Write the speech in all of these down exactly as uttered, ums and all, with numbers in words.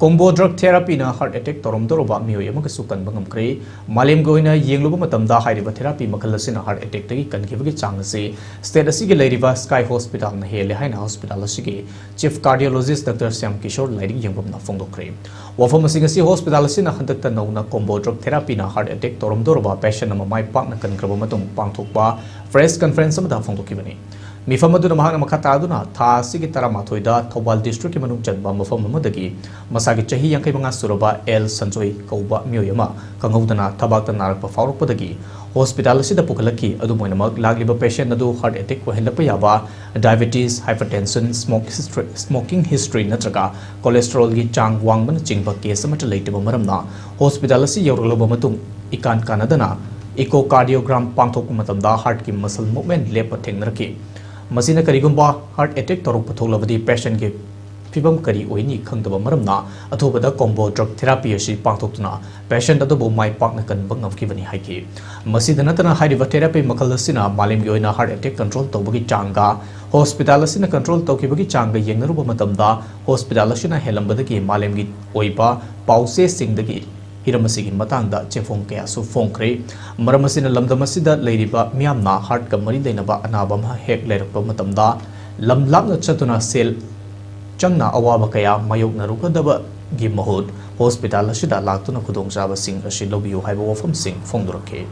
Combo drug therapyꯅ heart attack ꯇꯧꯔꯝꯗꯧꯔꯕ ꯃꯤꯑꯣꯏ ꯑꯃꯒꯁꯨ ꯀꯟꯕ ꯉꯝꯈ꯭ꯔꯦ꯫ ꯃꯥꯂꯦꯝꯒꯤ ꯑꯣꯏꯅ ꯌꯦꯡꯂꯨꯕ ꯃꯇꯝꯗ ꯍꯥꯏꯔꯤꯕ therapy ꯃꯈꯜ ꯑꯁꯤꯅ heart attackꯇꯒꯤ ꯀꯟꯈꯤꯕꯒꯤ ꯆꯥꯡ ꯑꯁꯤ state ꯑꯁꯤꯒꯤ ꯂꯩꯔꯤꯕ Sky Hospitalꯅ ꯍꯦꯜꯂꯦ ꯍꯥꯏꯅ hospital ꯑꯁꯤꯒꯤ chief cardiologist Doctor Shyam Kishore ꯂꯥꯏꯔꯤꯛ ꯌꯦꯡꯐꯝꯅ ꯐꯣꯡꯗꯣꯛꯈ꯭ꯔꯦ꯫ ꯋꯥꯐꯝ ꯑꯁꯤꯡ ꯑꯁꯤ hospital ꯑꯁꯤꯅ ꯍꯟꯗꯛꯇ ꯅꯧꯅ combo drug therapyꯅ heart attack ꯇꯧꯔꯝꯗꯧꯔꯕ patient ꯑꯃ ꯃꯥꯏ ꯄꯥꯛꯅ ꯀꯟꯈ꯭ꯔꯕ ꯃꯇꯨꯡ ꯄꯥꯡꯊꯣꯛꯄ press conference ꯑꯃꯗ ꯐꯣꯡꯗꯣꯛꯈꯤꯕꯅꯤ꯫ ꯃꯤꯐꯝ ꯑꯗꯨꯅ ꯃꯍꯥꯛꯅ ꯃꯈꯥ ꯇꯥꯗꯨꯅ ꯊꯥ ꯑꯁꯤꯒꯤ ꯇꯔꯥꯃꯥꯊꯣꯏꯗ ꯊꯧꯕꯥꯜ districtꯀꯤ ꯃꯅꯨꯡ ꯆꯟꯕ ꯃꯐꯝ ꯑꯃꯗꯒꯤ ꯃꯁꯥꯒꯤ ꯆꯍꯤ ꯌꯥꯡꯈꯩ ꯃꯉꯥ ꯁꯨꯔꯕ ꯑꯦꯜ ꯁꯟꯖꯣꯏ ꯀꯧꯕ ꯃꯤꯑꯣꯏ ꯑꯃ ꯈꯪꯍꯧꯗꯅ ꯊꯕꯥꯛꯇ ꯅꯥꯔꯛꯄ ꯐꯥꯎꯔꯛꯄꯗꯒꯤ hospital ꯑꯁꯤꯗ ꯄꯨꯈꯠꯂꯛꯈꯤ꯫ ꯑꯗꯨꯝ ꯑꯣꯏꯅꯃꯛ, ꯂꯥꯛꯂꯤꯕ patient ꯑꯗꯨ heart attack ꯑꯣꯏꯍꯜꯂꯛꯄ ꯌꯥꯕ diabetes, hypertension, smoke history, smoking history ꯅꯠꯇ꯭ꯔꯒ cholesterolꯒꯤ ꯆꯥꯡ ꯋꯥꯡꯕꯅꯆꯤꯡꯕ case ꯑꯃꯠꯇ ꯂꯩꯇꯕ ꯃꯔꯝꯅ hospital ꯑꯁꯤ ꯌꯧꯔꯛꯂꯕ ꯃꯇꯨꯡ ꯏꯀꯥꯟ ꯀꯥꯟꯅꯗꯅ echocardiogram ꯄꯥꯡꯊꯣꯛꯄ ꯃꯇꯝꯗ heartꯀꯤ muscle movement ꯂꯦꯞꯄ ꯊꯦꯡꯅꯔꯛꯈꯤ꯫ ꯃꯁꯤꯅ ꯀꯔꯤꯒꯨꯝꯕ heart attack ꯇꯧꯔꯛꯄ ꯊꯣꯛꯂꯕꯗꯤ patientꯀꯤ ꯐꯤꯕꯝ ꯀꯔꯤ ꯑꯣꯏꯅꯤ ꯈꯪꯗꯕ ꯃꯔꯝꯅ ꯑꯊꯨꯕꯗ combo drug therapy ꯑꯁꯤ ꯄꯥꯡꯊꯣꯛꯇꯨꯅ patient ꯑꯗꯨꯕꯨ ꯃꯥꯏ ꯄꯥꯛꯅ ꯀꯟꯕ ꯉꯝꯈꯤꯕꯅꯤ ꯍꯥꯏꯈꯤ꯫ ꯃꯁꯤꯗ ꯅꯠꯇꯅ ꯍꯥꯏꯔꯤꯕ therapy ꯃꯈꯜ ꯑꯁꯤꯅ ꯃꯥꯂꯦꯝꯒꯤ ꯑꯣꯏꯅ heart attack control ꯇꯧꯕꯒꯤ ꯆꯥꯡꯒ hospital ꯑꯁꯤꯅ control ꯇꯧꯈꯤꯕꯒꯤ ꯆꯥꯡꯒ ꯌꯦꯡꯅꯔꯨꯕ ꯃꯇꯝꯗ hospital ꯑꯁꯤꯅ ꯍꯦꯜꯂꯝꯕꯗꯒꯤ ꯃꯥꯂꯦꯝꯒꯤ ꯑꯣꯏꯕ ꯄꯥꯎꯆꯦꯁꯤꯡꯗꯒꯤ ꯍꯤꯔꯝ ꯑꯁꯤꯒꯤ ꯃꯇꯥꯡꯗ ꯆꯦꯐꯣꯡ ꯀꯌꯥꯁꯨ ꯐꯣꯡꯈ꯭ꯔꯦ꯫ ꯃꯔꯝ ꯑꯁꯤꯅ ꯂꯝꯗꯝ ꯑꯁꯤꯗ ꯂꯩꯔꯤꯕ ꯃꯤꯌꯥꯝꯅ heartꯀ ꯃꯔꯤ ꯂꯩꯅꯕ ꯑꯅꯥꯕ ꯑꯃ ꯍꯦꯛ ꯂꯩꯔꯛꯄ ꯃꯇꯝꯗ ꯂꯝ ꯂꯥꯞꯅ ꯆꯠꯇꯨꯅ ꯁꯦꯜ ꯆꯪꯅ ꯑꯋꯥꯕ ꯀꯌꯥ ꯃꯥꯌꯣꯛꯅꯔꯨꯒꯗꯕꯒꯤ ꯃꯍꯨꯠ hospital ꯑꯁꯤꯗ ꯂꯥꯛꯇꯨꯅ ꯈꯨꯗꯣꯡꯆꯥꯕꯁꯤꯡ ꯑꯁꯤ ꯂꯧꯕꯤꯌꯨ ꯍꯥꯏꯕ ꯋꯥꯐꯝꯁꯤꯡ ꯐꯣꯡꯗꯣꯔꯛꯈꯤ꯫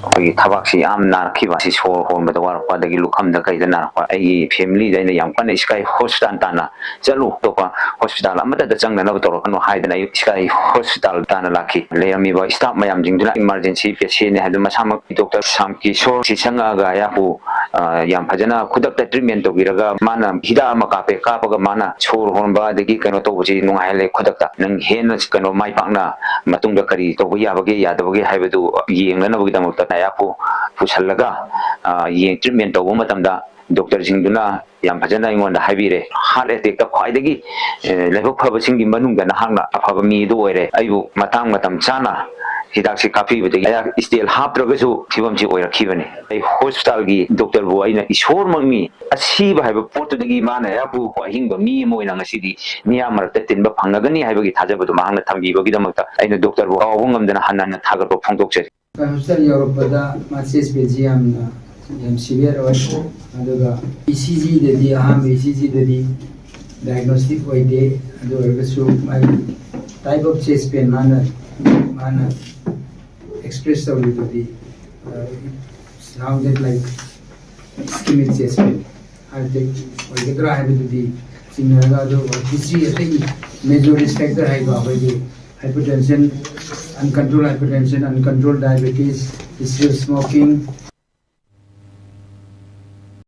ꯑꯩꯈꯣꯏꯒꯤ ꯊꯕꯥꯛꯁꯤ ꯌꯥꯝ ꯅꯥꯔꯛꯈꯤꯕ, ꯁꯤ ꯁꯣꯔ ꯍꯣꯟꯕꯗ ꯋꯥꯔꯛꯄ, ꯑꯗꯒꯤ ꯂꯨꯈꯝꯗ ꯀꯩꯗ ꯅꯥꯔꯛꯄ, ꯑꯩꯒꯤ familyꯗ ꯑꯩꯅ ꯌꯥꯝ ꯀꯟꯅ Sky Hospital ꯇꯥꯟꯅ ꯆꯠꯂꯨ, ꯑꯇꯣꯞꯄ hospital ꯑꯃꯠꯇꯗ ꯆꯪꯗꯅꯕ ꯇꯧꯔꯛꯀꯅꯨ ꯍꯥꯏꯗꯅ ꯑꯩ Sky Hospital ꯇꯥꯟꯅ ꯂꯥꯛꯈꯤ꯫ ꯂꯩꯔꯝꯃꯤꯕ staff ꯃꯌꯥꯝꯁꯤꯡꯗꯨꯅ emergency patientꯅꯤ ꯍꯥꯏꯗꯨꯅ ꯃꯁꯥꯃꯛ Doctor Shyam Kishore ꯁꯤ ꯆꯪꯉꯛꯑꯒ ꯑꯩꯍꯥꯛꯄꯨ, ꯑ, ꯌꯥꯝ ꯐꯖꯅ ꯈꯨꯗꯛꯇ treatment ꯇꯧꯕꯤꯔꯒ ꯃꯥꯅ ꯍꯤꯗꯥꯛ ꯑꯃ ꯀꯥꯞꯄꯦ, ꯀꯥꯞꯄꯒ ꯃꯥꯅ ꯁꯣꯔ ꯍꯣꯟꯕ ꯑꯗꯒꯤ ꯀꯩꯅꯣ ꯇꯧꯕꯁꯤ ꯅꯨꯡꯉꯥꯏꯍꯜꯂꯦ꯫ ꯈꯨꯗꯛꯇ ꯅꯪ ꯍꯦꯟꯅ ꯀꯩꯅꯣ ꯃꯥꯏ ꯄꯥꯛꯅ ꯃꯇꯨꯡꯗ ꯀꯔꯤ ꯇꯧꯕ ꯌꯥꯕꯒꯦ ꯌꯥꯗꯕꯒꯦ ꯍꯥꯏꯕꯗꯨ ꯌꯦꯡꯅꯅꯕꯒꯤꯗꯃꯛꯇ ꯑꯩꯍꯥꯛꯄꯨ ꯄꯨꯁꯜꯂꯒ, ꯑ, ꯌꯦꯡ-, treatment ꯇꯧꯕ ꯃꯇꯝꯗ doctorꯁꯤꯡꯗꯨꯅ ꯌꯥꯝ ꯐꯖꯅ ꯑꯩꯉꯣꯟꯗ ꯍꯥꯏꯕꯤꯔꯦ꯫ Heart attackꯇ ꯈ꯭ꯋꯥꯏꯗꯒꯤ, ꯑꯦ, ꯂꯥꯏꯕꯛ ꯐꯕꯁꯤꯡꯒꯤ ꯃꯅꯨꯡꯗ ꯅꯍꯥꯛꯅ ꯑꯐꯕ ꯃꯤ ꯑꯗꯨ ꯑꯣꯏꯔꯦ꯫ ꯑꯩꯕꯨ ꯃꯇꯥꯡ ꯃꯇꯝ ꯆꯥꯅ ꯍꯤꯗꯥꯛꯁꯦ ꯀꯥꯞꯄꯤꯕꯗꯒꯤ ꯑꯩꯍꯥꯛ ꯁ꯭ꯇꯦꯜ ꯍꯥꯞꯇ꯭ꯔꯒꯁꯨ ꯐꯤꯕꯝꯁꯤ ꯑꯣꯏꯔꯛꯈꯤꯕꯅꯤ꯫ ꯑꯩ ꯍꯣꯁꯄꯤꯇꯥꯜꯒꯤ ꯗꯣꯛꯇꯔꯕꯨ ꯑꯩꯅ ꯏꯁꯣꯔꯃꯛꯅꯤ, ꯑꯁꯤꯕ ꯍꯥꯏꯕ ꯄꯣꯠꯇꯨꯗꯒꯤ ꯃꯥꯅ ꯑꯩꯍꯥꯛꯄꯨ ꯑꯍꯤꯡꯕ ꯃꯤ ꯑꯃ ꯑꯣꯏꯅ ꯉꯁꯤꯗꯤ ꯃꯤꯌꯥꯝ ꯃꯔꯛꯇ ꯇꯤꯟꯕ ꯐꯪꯂꯒꯅꯤ ꯍꯥꯏꯕꯒꯤ ꯊꯥꯖꯕꯗꯨ ꯃꯍꯥꯛꯅ ꯊꯝꯕꯤꯕꯒꯤꯗꯃꯛꯇ ꯑꯩꯅ ꯗꯣꯛꯇꯔꯕꯨ ꯀꯥꯎꯕ ꯉꯝꯗꯅ ꯍꯟꯅ ꯍꯟꯅ ꯊꯥꯒꯠꯄ ꯐꯣꯡꯗꯣꯛꯆꯔꯤ꯫ ꯑꯩꯈꯣꯏ ꯍꯣꯁꯄꯤꯇꯥꯜ ꯌꯧꯔꯛꯄꯗ ꯃꯥ ꯆꯦꯁ ꯄꯦꯟꯁꯤ ꯌꯥꯝꯅ ꯌꯥꯝ ꯁꯤꯚꯤꯌꯔ ꯑꯣꯏ꯫ ꯑꯗꯨꯒ ꯏ ꯁꯤ ꯖꯤꯗꯗꯤ, ꯑꯍꯥꯟꯕ ꯏ ꯁꯤ ꯖꯤꯗꯗꯤ ꯗꯥꯏꯒꯅꯣꯁꯇꯤꯛ ꯑꯣꯏꯗꯦ꯫ ꯑꯗꯨ ꯑꯣꯏꯔꯒꯁꯨ ꯃꯥꯒꯤ type of chest pain ꯃꯥꯅ ꯃꯥꯅ express ꯇꯧꯔꯤꯗꯨꯗꯤ sounded like ischemic chest pain, heart attack ꯑꯣꯏꯒꯗ꯭ꯔꯥ ꯍꯥꯏꯕꯗꯨꯗꯤ ꯆꯤꯡꯅꯔꯒ, ꯑꯗꯨ ꯍꯤꯁꯇ꯭ꯔꯤ ꯑꯇꯩ ꯃꯦꯖꯔ ꯔꯤꯁꯛ ꯐꯦꯛꯇꯔ ꯍꯥꯏꯕ ꯑꯩꯈꯣꯏꯒꯤ hypertension, uncontrolled hypertension, uncontrolled diabetes, history of smoking,